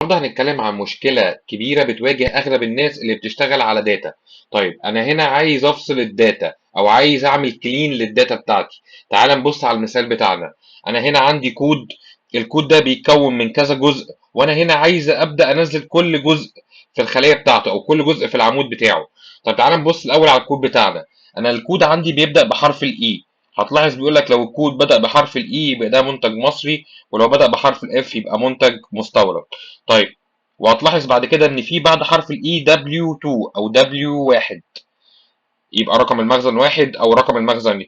النهارده هنتكلم عن مشكلة كبيرة بتواجه أغلب الناس اللي بتشتغل على data. طيب أنا هنا عايز أفصل ال data أو عايز أعمل clean لل data بتاعتي. تعال نبص على المثال بتاعنا. أنا هنا عندي كود، الكود ده بيتكون من كذا جزء، وأنا هنا عايز أبدأ أنزل كل جزء في الخلية بتاعته أو كل جزء في العمود بتاعه. طب تعال نبص الأول على الكود بتاعنا. أنا الكود عندي بيبدأ بحرف ال E. هتلاحظ بيقول لك لو الكود بدأ بحرف ال E يبقى ده منتج مصري، ولو بدأ بحرف ال F يبقى منتج مستورد. طيب وهتلاحظ بعد كده ان في بعد حرف ال E W 2 او W 1، يبقى رقم المخزن 1 او رقم المخزن 2،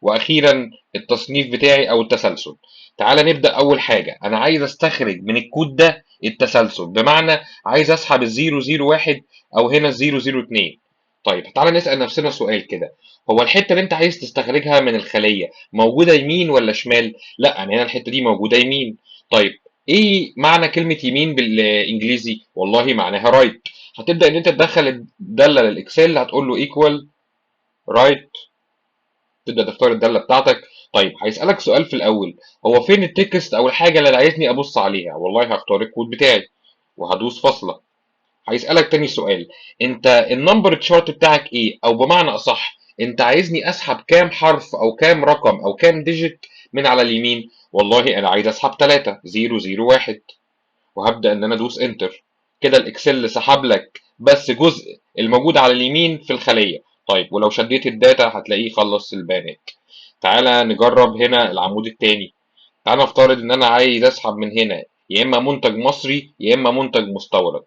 واخيرا التصنيف بتاعي او التسلسل. تعالى نبدأ. اول حاجة انا عايز استخرج من الكود ده التسلسل، بمعنى عايز اسحب ال zero zero واحد او هنا ال zero zero اتنين. طيب تعالى نسأل نفسنا سؤال كده، هو الحتة اللي انت عايز تستخرجها من الخلية موجودة يمين ولا شمال؟ لا، انا هنا الحتة دي موجودة يمين. طيب ايه معنى كلمة يمين بالانجليزي؟ والله معناها right. هتبدأ ان انت تدخل الدالة لل Excel، هتقول له equal right، تبدأ تختار الدالة بتاعتك. طيب هيسألك سؤال في الأول، هو فين ال text أو الحاجة اللي عايزني أبص عليها؟ والله هختار الكود بتاعي وهدوس فاصلة. هيسألك تاني سؤال، انت ال number chart بتاعك ايه؟ او بمعنى اصح انت عايزني اسحب كام حرف او كام رقم او كام digit من على اليمين؟ والله انا عايز اسحب 3 0 0 1، وهبدأ ان انا ادوس enter. كده ال Excel سحب لك بس جزء الموجود على اليمين في الخلية. طيب ولو شديت ال data هتلاقيه خلص البيانات. تعالى نجرب هنا العمود التاني. تعالى نفترض ان انا عايز اسحب من هنا يا اما منتج مصري يا اما منتج مستورد.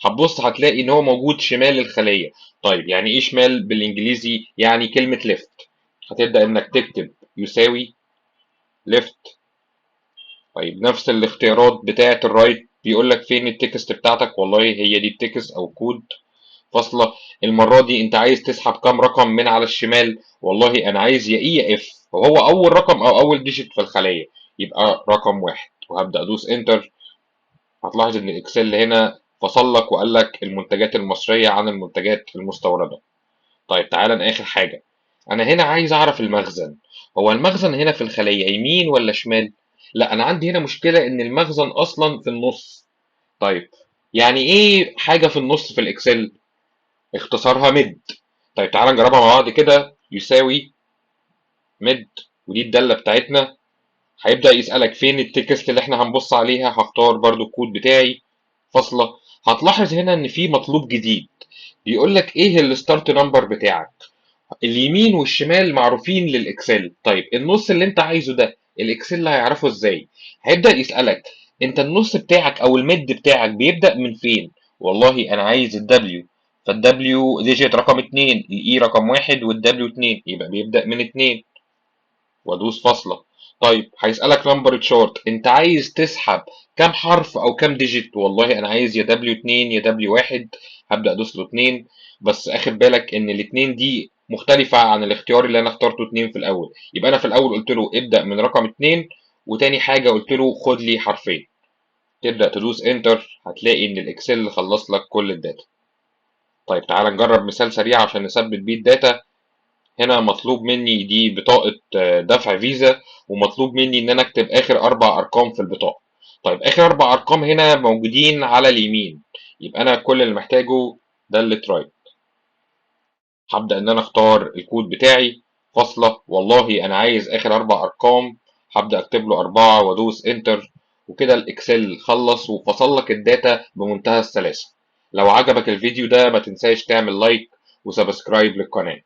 هتبص هتلاقي ان هو موجود شمال الخلية. طيب يعني ايه شمال بالانجليزي؟ يعني كلمة left. هتبدأ انك تكتب يساوي left. طيب نفس الاختيارات بتاعة ال right، بيقول لك فين ال text بتاعتك؟ والله هي دي ال text او كود فاصلة. المرة دي انت عايز تسحب كام رقم من على الشمال؟ والله انا عايز يا E يا F، وهو اول رقم او اول digit في الخلية، يبقى رقم 1، وهبدأ ادوس enter. هتلاحظ ان ال Excel هنا فصل لك وقال لك المنتجات المصرية عن المنتجات المستوردة. طيب تعالى لآخر حاجة، أنا هنا عايز أعرف المخزن. هو المخزن هنا في الخلية يمين ولا شمال؟ لا، أنا عندي هنا مشكلة إن المخزن أصلا في النص. طيب يعني إيه حاجة في النص في ال Excel؟ اختصارها mid. طيب تعالى نجربها مع بعض كده، يساوي mid، ودي الدالة بتاعتنا. هيبدأ يسألك فين ال text اللي احنا هنبص عليها، هختار برضو الكود بتاعي فاصلة. هتلاحظ هنا ان في مطلوب جديد بيقول لك ايه ال start number بتاعك. اليمين والشمال معروفين لل Excel، طيب النص اللي انت عايزه ده ال Excel هيعرفه ازاي؟ هيبدأ يسألك انت النص بتاعك او ال mid بتاعك بيبدأ من فين؟ والله انا عايز ال W، فال W digit رقم 2، ال E رقم 1، وال W 2، يبقى بيبدأ من 2، وادوس فاصلة. طيب هيسألك number chart، انت عايز تسحب كام حرف او كام digit؟ والله انا عايز يا W 2 يا W 1، هبدأ ادوس له 2. بس اخد بالك ان الاتنين دي مختلفة عن الاختيار اللي انا اخترته 2 في الاول، يبقى انا في الاول قلت له ابدأ من رقم 2، وتاني حاجة قلت له خد لي حرفين. تبدأ تدوس enter، هتلاقي ان ال Excel خلص لك كل ال data. طيب تعالى نجرب مثال سريع عشان نثبت بيه ال data. هنا مطلوب مني دي بطاقة دفع فيزا، ومطلوب مني ان انا اكتب اخر 4 ارقام في البطاقة. طيب اخر 4 ارقام هنا موجودين على اليمين، يبقى انا كل اللي محتاجه دالة right. هبدأ ان انا اختار الكود بتاعي فاصلة، والله انا عايز اخر 4 ارقام، هبدأ اكتب له 4 وادوس enter، وكده ال Excel خلص وفصل لك ال data بمنتهى السلاسة. لو عجبك الفيديو ده ما تنساش تعمل like و subscribe للقناة.